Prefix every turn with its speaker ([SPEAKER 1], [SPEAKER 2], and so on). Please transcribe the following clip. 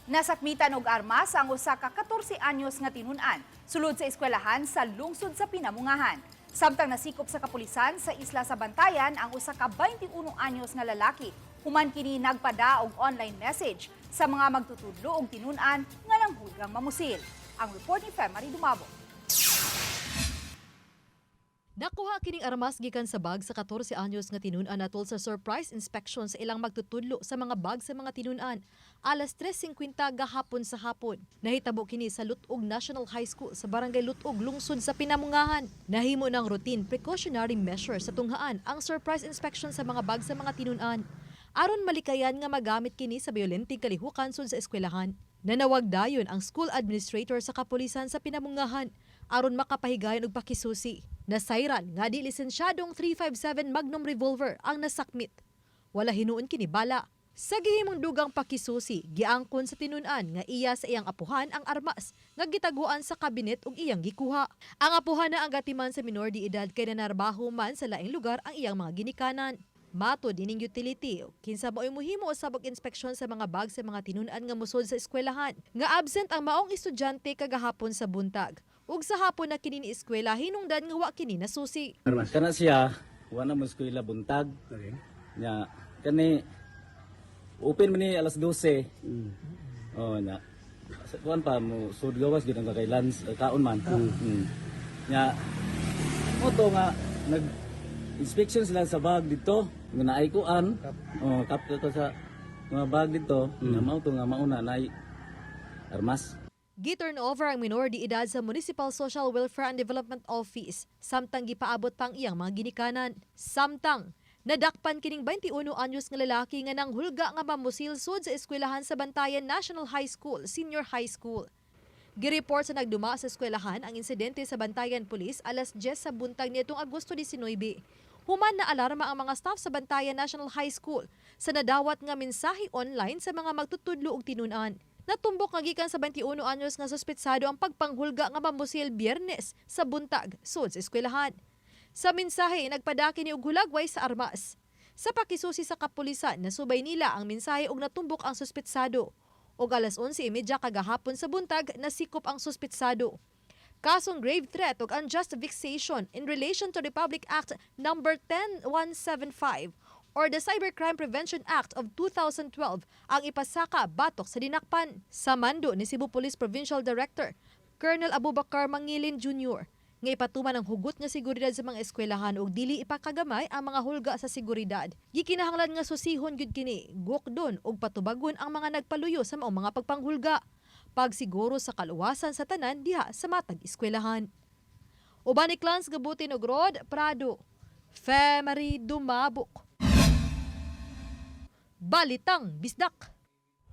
[SPEAKER 1] Nasakmitan og armas ang usa ka 14 anyos nga tinun-an sulod sa eskwelahan sa lungsod sa Pinamungahan. Samtang nasikop sa kapulisan sa isla sa Bantayan ang usa ka 21 anyos nga lalaki human kini nagpada og online message sa mga magtutudlo og tinun-an nga nanghulgang mamusil. Ang report ni Femary Dumabo.
[SPEAKER 2] Nakuha kining armas gikan sa bag sa 14 anyos nga tinun-an atol sa surprise inspection sa ilang magtutudlo sa mga bag sa mga tinun-an alas 3:50 gahapon sa hapon. Nahitabo kini sa Lutog National High School sa Barangay Lutog, lungsod sa Pinamungahan. Nahimo ng routine precautionary measure sa tunghaan ang surprise inspection sa mga bag sa mga tinun-an aron malikayan nga magamit kini sa violenteng kalihukan sud sa eskwelahan. Nanawag dayon ang school administrator sa kapulisan sa Pinamungahan aron makapahigayon og pakisusi. Nasayran nga di lisensyadong 357 Magnum revolver ang nasakmit. Wala hinuon kini bala. Sa gihimong dugang pakisusi, giangkon sa tinun-an nga iya sa iyang apuhan ang armas nga gitaguan sa kabinet ug iyang gikuha. Ang apuhan na ang gatiman sa minor de edad kay nanarbaho man sa laing lugar ang iyang mga ginikanan. Matod ining utility, kinsa mao'y muhimo usab og inspeksyon sa mga bag sa mga tinun-an nga musod sa eskwelahan, nga absent ang maong estudyante kagahapon sa buntag. Ug sa hapon na kini ni eskwela hinungdan nga wa kini nasusi.
[SPEAKER 3] Kana siya, wala mo eskwela buntag. Nya, kani open man ni alas 12. Oh, nya. Sa kuan pa mo sud gawas gid ang kay lunch kaon man. Nya mo to nga nag inspection sila sa bag dito nga naay kuan. Oh, kap to sa mga bag dito, nga mao to nga mauna naay armas.
[SPEAKER 2] Gi-turn over ang minor de edad sa Municipal Social Welfare and Development Office samtang gipaabot pang iyang mga ginikanan. Samtang nadakpan kining 21 anyos nga lalaki nga nanghulga nga mamusil sud sa eskwelahan sa Bantayan National High School, Senior High School. Gireport sa nagduma sa eskwelahan ang insidente sa Bantayan Police alas 10 sa buntag nitong Agosto 19. Human na alarma ang mga staff sa Bantayan National High School sa nadawat nga mensahe online sa mga magtutudlo og tinun-an. Natumbok nga gikan sa 21 anyos nga suspetsado ang pagpanghulga nga mamusil Biyernes sa buntag sud sa eskwelahan. Sa mensahe, nagpadaki ni og hulagway sa armas. Sa pakisusi sa kapulisan, nasubay nila ang mensahe og natumbok ang suspetsado. Og alas 11:30 kagahapon sa buntag, nasikop ang suspetsado. Kasong grave threat ug unjust vexation in relation to Republic Act Number 10175 or the Cybercrime Prevention Act of 2012 ang ipasaka batok sa dinakpan. Sa mando ni Cebu Police Provincial Director Colonel Abubakar Mangilin Jr. nga ipatuman ang hugot nga seguridad sa mga eskwelahan ug dili ipakagamay ang mga hulga sa seguridad. Gikinahanglan nga susihon gyud kini, gukdon ug patubagon ang mga nagpaluyo sa maong mga pagpanghulga. Pagsiguro sa kaluwasan sa tanan diha sa matag eskwelahan. Uban ni Clans Gabutin ug Rod Prado. Femary Dumabok. Balitang Bisdak.